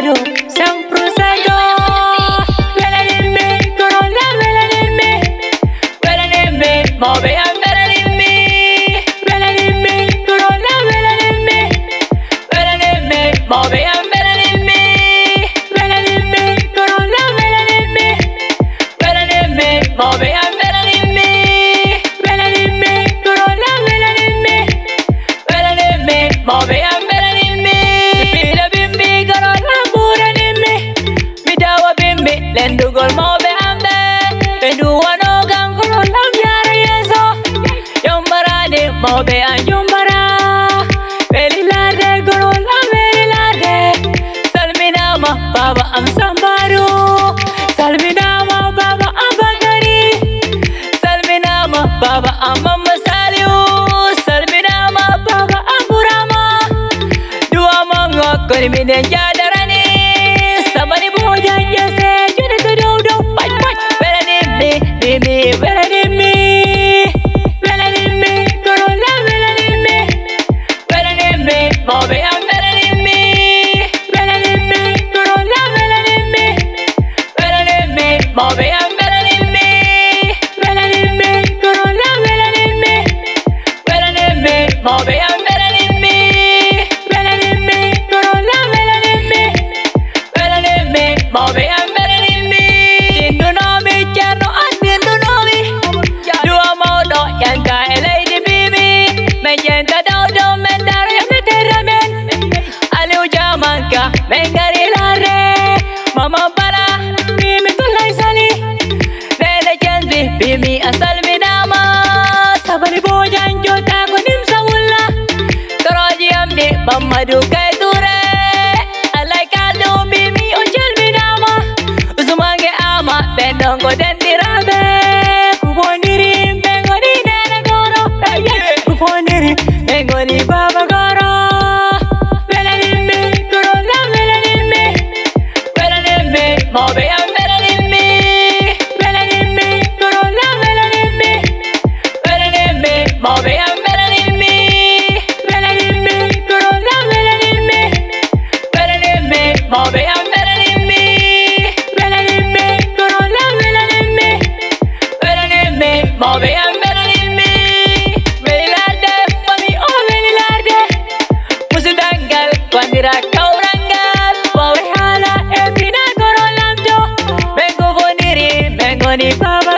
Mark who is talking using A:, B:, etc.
A: do 100%. Welanimi korola welanimi, welanimi mawɓe am welanimi, welanimi korola welanimi, welanimi mawɓe am welanimi, welanimi korola welanimi, welanimi mawɓe am welanimi, welanimi korola welanimi, welanimi mawɓe am welanimi. Mi fiila bimbi korola ɓuranimi, mi dawa bimbi lendugol mawɓe am ɓe, ɓe duwano kam korolam yara yeeso. Yombarani mawɓe am yombara, weli larde korolam weli larde. Salminama baba am Sambaru, salminama baba am Bakari, salminama baba am Mamma Saliu, salminama baba am Burama. Duwamongo koni minen jadarani, samani bojan yese joni to dow dow paj paj. Welanimi mimi welanimi, welanimi korola welanimi, welanimi mawɓe am welanimi, welanimi korola welanimi, welanimi mawɓe am welanimi, welanimi korola welanimi, welanimi mawɓe am welanimi, welanimi korola welanimi, welanimi mawɓe am welanimi. Tindunomi ceerno an tindunomi, duwa mawɗo ƴanka e leydi mbimi, min ƴenta dow dow min daro yamde terre men. Aliou Diamanka min gari larde, mama bala mbimi tollay sali, nene censi mbimi a salminama, sabani bojan jotta ko nimsa wulla. Toroji am ɗi Mamadou Kay Touré, alay kaldu mbimi on calminama, Ousmane ama ɓen ɗon ko dendiraɓe, kufodiri ɓe goni nene goro, kufodiri ɓe goni baba goro. Welanimi korola welanimi, welanimi mawɓe am welanimi, welanimi korola welanimi, welanimi mawɓe am welanimi, welanimi korola welanimi, welanimi mawɓe am welanimi, welanimi korola welanimi, welanimi mawɓe am welanimi. Weli larde fami o weli larde, musidal ngal bandira kawral ngal, wawe haala e fina korolamjo, ɓen kofodiri ɓen goni baba.